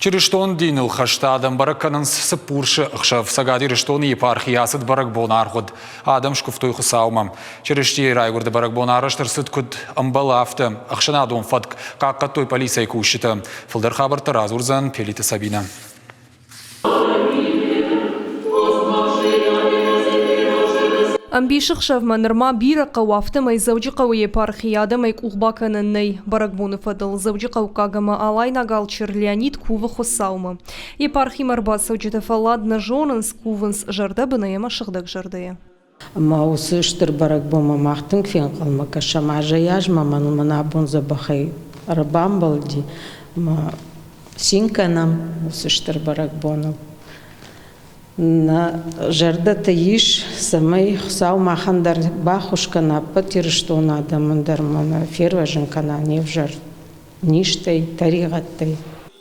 Чырыстон диныл хӕст адӕм бӕрӕг кӕнынц Цыппурсы ӕхсӕв. Цӕгат Ирыстоны епархийы ацыд бӕрӕгбон аргъуыд. Адӕм скуывтой Хуыцаумӕ. Чырыстийы райгуырды бӕрӕгбон арӕзт ӕрцыд куыд ӕмбӕлы, афтӕ. Ӕхсӕнадон фӕтк хъахъхъӕдтой пъӕлицӕйы кусджытӕ. Фылдӕр хабӕрттӕ радзурдзӕн Пелиты Сабинӕ. Ӕмбисӕхсӕвмӕ нырма бирӕ хъӕуы, афтӕмӕй Дзӕуджыхъӕуы епархийы адӕмӕй къух бакӕнӕн нӕй. Бӕрӕгбоны фӕдыл дзӕуджыхъӕуккаг ӕмӕ алайнаг алчер Леонид кувы Хуыцаумӕ. Епархимӕ ӕрбацӕуджытӕ фӕллад нӕ зонынц, кувынц зӕрдӕбынӕй ӕмӕ сыгъдӕгзӕрдӕйӕ. Ӕмӕ уыцы стыр бӕрӕгбонмӕ мах тынг фенхъӕлмӕ кӕсӕм. Азӕй-азмӕ мӕн абон дзӕбӕхӕй ӕрбамбӕлди ӕмӕ цин кӕнӕм уыцы стыр бӕрӕгбоныл. Нӕ зӕрдӕты ис, цӕмӕй Хуыцау махӕн дӕр баххуыс кӕна, ӕппӕт Ирыстоны адӕмӕн дӕр ма нӕ фервӕзын кӕна не взӕр низтӕй, тӕригъӕдтӕй.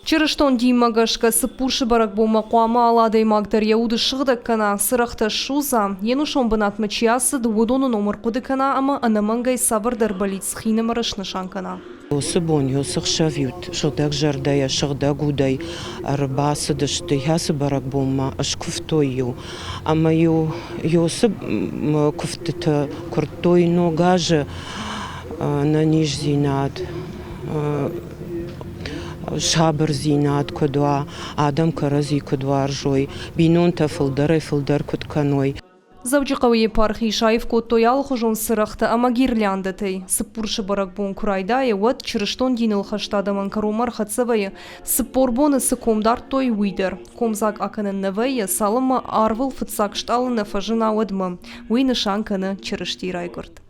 Чырыстон динмӕ гӕсгӕ Цыппурсы бӕрӕгбонмӕ хъуамӕ алы адӕймаг дӕр йӕ уд ссыгъдӕг кӕна, цырӕгътӕ ссудза, йе нусон бынатмӕ чи ацыд, уыдоны ном ӕрхъуыды кӕна ӕмӕ ӕнӕмӕнгӕй цавӕрдӕр бӕллиц хинымӕры снысан кӕна. Уыцы бон уыцы хсӕв-иу сыгъдӕгзӕрдӕйӕ, сыгъдӕг удӕй ӕрбацыдысты ацы бӕрӕгбонмӕ, скуывтой-иу. Ӕмӕ-иу уыцы куывдтыты куырдтой Ног азы ӕнӕниздзинад, сабырдзинад куыд уа, адӕм кӕрӕдзи куыд уарзой, бинонтӕ фылдӕрӕй-фылдӕр куыд кӕной. Дзӕуджыхъӕуы епархийы саив кодтой алыхуызон цырӕгътӕ ӕмӕ гирляндӕтӕй. Цыппурсы бӕрӕгбон куы райдайы, уӕд чырыстон диныл хӕст адӕмӕн кӕронмӕ ӕрхӕццӕ вӕййы, 40 боны цы ком дардтой, уый дӕр. Комдзаг акӕнӕн нӕ вӕййы, цалынмӕ арвыл фыццаг стъалы нӕ фӕзына, уӕдмӕ. Уый нысан кӕны Чырыстийы райгуырд.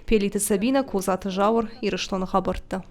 Пелиты Сабинӕ, Козаты Зауыр, Ирыстоны хабӕрттӕ.